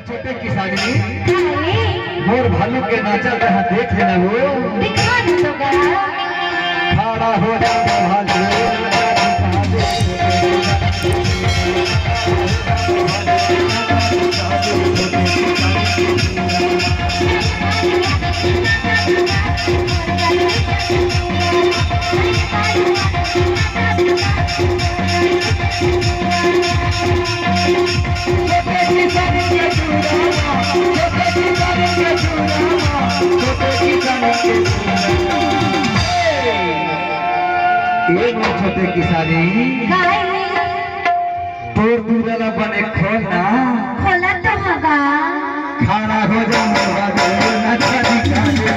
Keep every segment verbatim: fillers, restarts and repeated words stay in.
छोटे किसानी, मोर भालू के नाचा तहाँ देख लेना हो। दिखा दे तो गा। खड़ा हो जा भालू, नाचा दिखा दे। ए मोर छोटे किसानी, काहे? तोर दूरा ला बने खोल ना। खोला तो हगा। खड़ा हो जा मोर भालू, नाचा दिखा दे।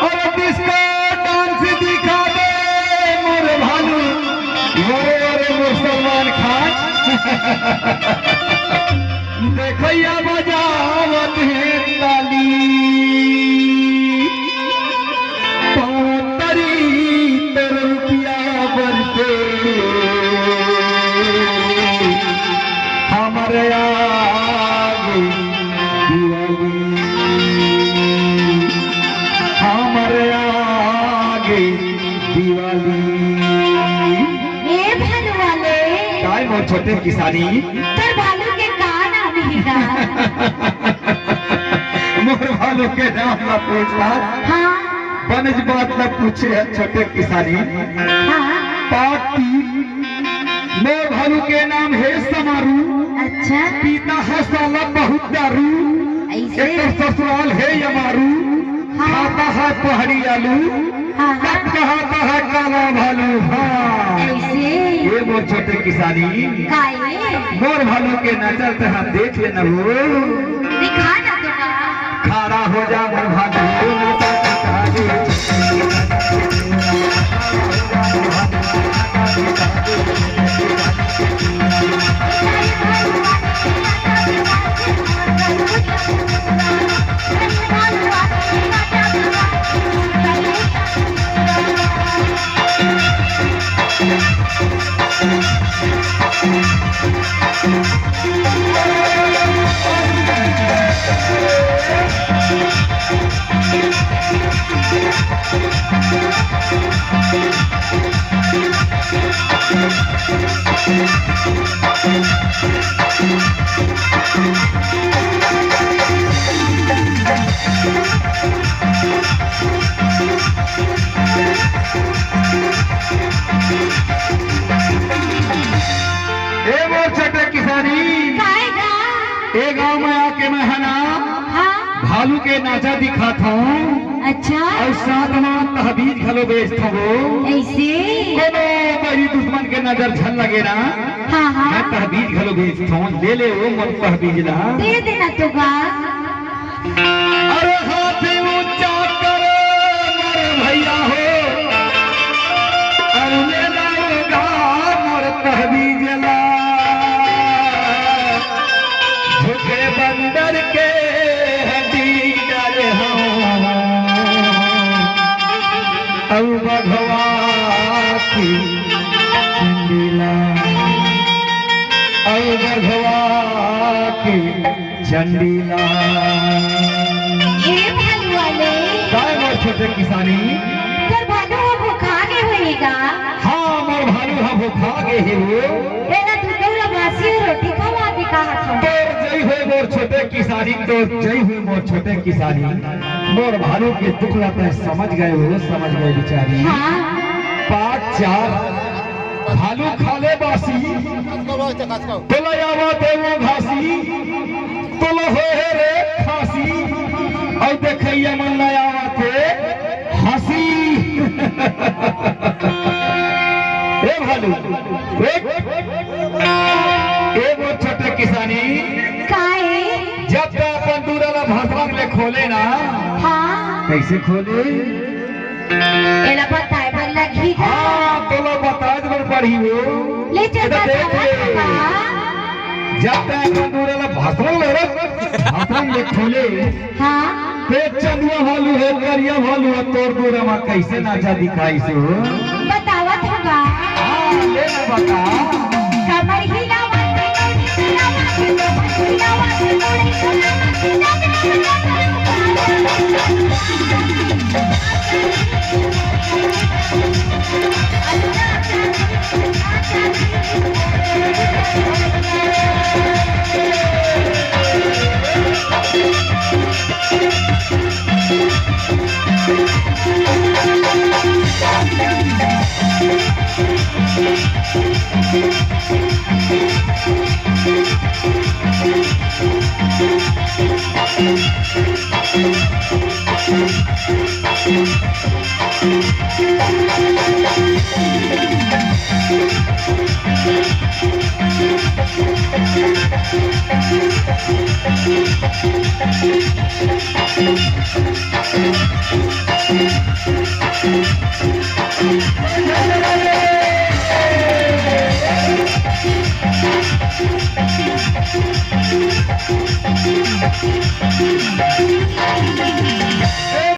अरे disco dance दिखा दे मोर भालू, अरे, अरे, मोर सलमान खान। देखैया बजावत हे ताली, पाँव तरी तर रुपया बरसे, हमर आगे दिवाली, हमर आगे दिवाली। ए भलुआ ले। काय मोर छोटे किसानी? तोर भालू के का नाम हे गा? मोर भालू के नाम ला पूछत हस। हाँ। बनेच बात ला पूछे हस छोटे किसानी। हाँ। पाती, मोर भालू के नाम हे समारू। अच्छा। पीता हे साला बहुत दारू। ऐसे? एकर ससुराल हे यमारू। हाँ। खाता हे पहाड़ी आलू। हाँ, हाँ। कब कहा तहा काला भालू, हाँ। ऐसे? ये मोर छोटे किसानी। काहे? मोर भालू के नजर तहा देख लेना वो। दिखा ना तो का। खड़ा हो जा मोर भालू। ए मोर छोटे किसानी, काय गा? ए गांव में आके मैं है ना, हाँ। भालू के नाचा दिखात हूँ। अच्छा। अउ साथ में तहबीज घलो बेचत हूँ। ऐसे? कोनो बड़ी दुश्मन के नजर झन लगे ना। हाँ, हाँ। मैं तहबीज घलो बेचत हूँ, ले ले वो मोर तहबीज ला। दे देना तो गा। अरे हाथ ऊंचा कर मोर भैया हो, अरे ले लाओ गा मोर तहबीज ला। झुके बंदर के हड्डी डाले हम, अउ बघवा की चंडीला, अउ बघवा की चंडीला। ए भालू वाले। काय मोर छोटे किसानी? तोर भालू ह भुखा गे होही गा। हाँ, मोर भालू ह भुखा गे हे वो। एला दूध अउ लबासी अउ रोटी खवा दे कहत हूँ। तोर जय होय मोर छोटे किसानी, तोर जय होय मोर छोटे किसानी। मोर भालू के दुख ला तैं समझ गए हो, समझ गए बिचारी। हाँ। पाँच चार भालू खा ले बासी, तोला आवत हे वो घासी, तोला होय हे रे खासी, अउ देखइया मन ला आवत हे हंसी। ए भालू, ए, ए मोर छोटे किसानी, काय? जब तैं अपन डूरा ला भसरंग ले खोले ना, हाँ। कैसे खोले? एला बताए बर लगही का? हाँ, तोला बताए बर पड़ही वो। ले चल, एला देख बतावा ले। तो का? जब तैं अपन डूरा ला भसरंग ले रे, भसरंग ले खोले। हाँ। ते चंदुआ भालू हे, करिया भालू हे, तोर डूरा मा कैसे नाचा दिखाइस हो? बतावत हूँ गा। हाँ, ले ना बता। कमर हिलावत, हिलावत, हिलावत,